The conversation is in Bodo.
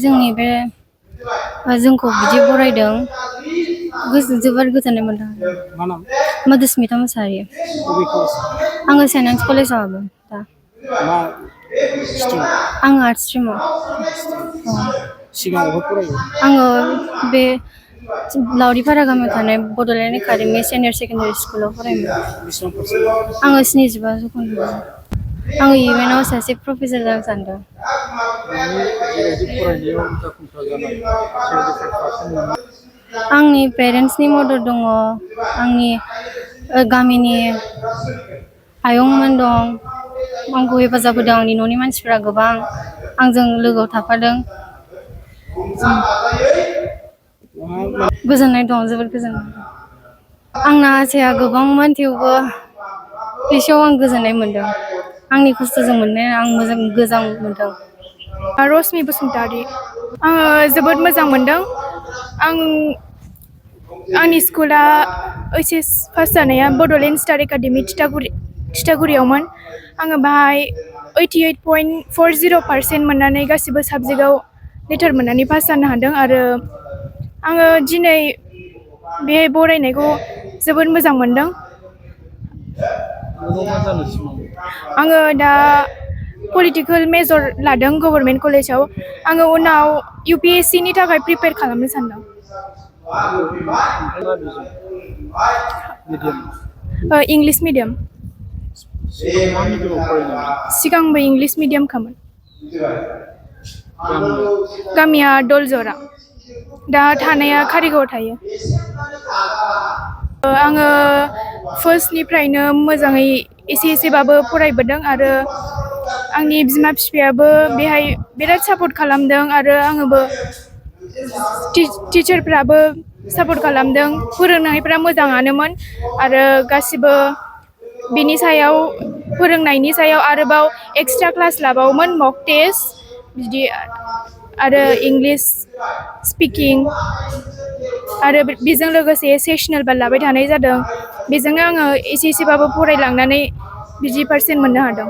जोंनि बे जोंखौ बिदि बरायदों जोबोर गोजोननाय मोनदों। मा नाम? मधुस्मिता मुसाहारि। बबे कलेज? आङो सेन्ट आन्स कलेजाव हाबो दा। मा स्ट्रिम? आङो आर्टस स्ट्रिमाव। सिगाङावबो फरायो? आङो बे लावरिपारा गामियाव थानाय बड'लेण्ड एकाडेमि सिनियर सेकेन्डारि स्कुलाव बेसेबां फरायोमोन। पारसेन्ट? आङो 75 जौखोन्दो। आङो इयुनाव सासे प्रफेसार जानो सानदों। नोंनि जिबायदि फरायनायाव जाफुंसार जानाय 75% मोननाय आंनि पेरेन्टसनि मदद दङ, आंनि गामिनि आयंमोन दं, आंखौ हेफाजाब होदों, आंनि न'नि मानसिफ्रा गोबां आंजों लोगोआव थाफादों। गोजोननाय दं, जोबोद गोजोननाय दं। आंना आसाया गोबांमोन थेवबो एसेयाव आं गोजोननाय मोनदों। आंनि खस्थ'जों मोननाय आं मोजां मोनदों। रश्मि बसुमतारी। आङो जोबोद मोजां मोनदों। आंनि स्कुला ओइस पास जानाया बड'लेण्ड स्टार एकाडेमि थिथागुरियावमोन। आङो बाहाय 88.40% मोननानै गासिबो साबजेक्टआव लेटार मोननानै पास जानो हादों आरो आङो दिनै बे बरायनायखौ जोबोद मोजां मोनदों। इयुनाव मा जानो सिमां? आङो दा पलिटिकेल मेजर लादों गभर्नमेन्ट कलेजाव। आङो उनाव UPSC नि थाखाय प्रिपेयार खालामनो सानदों। मा बिजों? मिडियाम? English medium. सिगां मा मिडियामाव फरायनायमोन? सिगांबो इंलिस मिडियामखामोन। गामिया? गामिया दलजरा। दा थानाया कारिगावआव थायो। आङो फार्स्टनिफ्रायनो मोजाङै एसेबाबो फरायबोदों आरो आंनि बिमा बिफायाबो बेहाय बिराद सापर्ट खालामदों आरो आङोबो टिचारफ्राबो सापर्ट खालामदों। फोरोंनायफ्रा मोजाङानोमोन आरो गासिबो बिनि सायाव फोरोंनायनि सायाव आरोबाव एक्सट्रा क्लास लाबावोमोन, मक टेस्ट बिदि आरो इंलिस स्पिकिं आरो बेजों लोगोसे सेसनेलबो लाबाय थानाय जादों। बेजोंनो आङो एसेबाबो फरायलांनानै बिदि पारसेन्ट मोननो हादों।